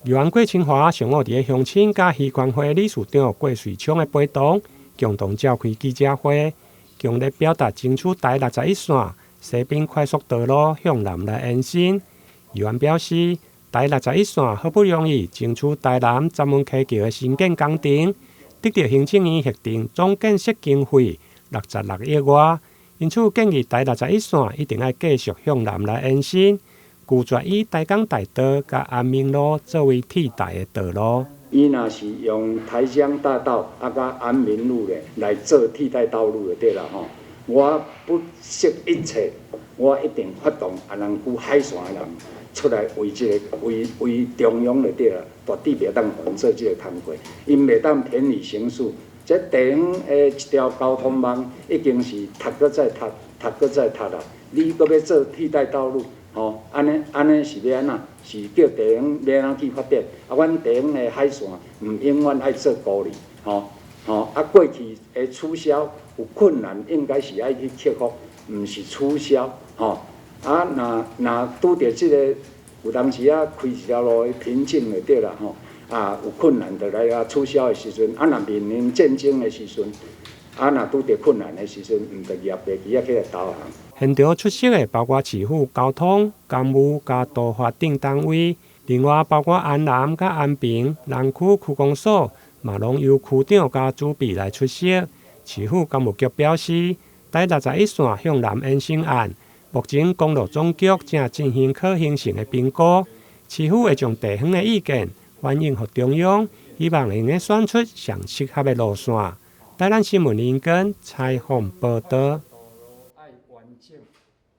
議員郭清華上午佇咧鄉親佮漁權會理事長郭瑞昌的陪同，共同召開記者會，強烈表達爭取台六十一線西濱快速道路向南來延伸。議員表示，台六十一線好不容易爭取台南鏨門溪橋的興建工程，得著行政院核定總建設經費66億外，因此建議台六十一線一定愛繼續向南來延伸，拒絕以台江大道佮安民路作為替代的道路。伊若是用台江大道啊，佮安民路咧來做替代道路就對啦吼。我不惜一切，我一定發動安南區海線的人出來為這個為為中央就對啦，絕對袂當予𪜶做這个工課，𪜶袂當便宜行事。這地方的一條交通網已經是塌閣再塌，塌閣再塌啦。你閣欲做替代道路，吼，按呢按呢是欲按怎？是叫地方欲按怎去發展？啊，阮地方的海線毋永遠愛做孤兒，吼吼啊，過去的取消有困難，應該是愛去克服，毋是取消，吼。啊，若若拄著這个有當時啊，開一條路的瓶頸就對啦，吼。啊，有困難就來啊取消的時陣，啊，若面臨戰爭的時陣，啊，若拄著困難的時陣，毋著攑白旗仔起來投降。現場出席的包括市府交通、工務佮都發等單位，另外包括安南佮安平、南區區公所，嘛攏由區長佮主筆來出席。市府工務局表示，台六十一線向南延伸案，目前公路總局正進行可行性的評估，市府會將地方的意見反映予中央，希望會用得選出上適合的路線。台南新聞林根採訪報導。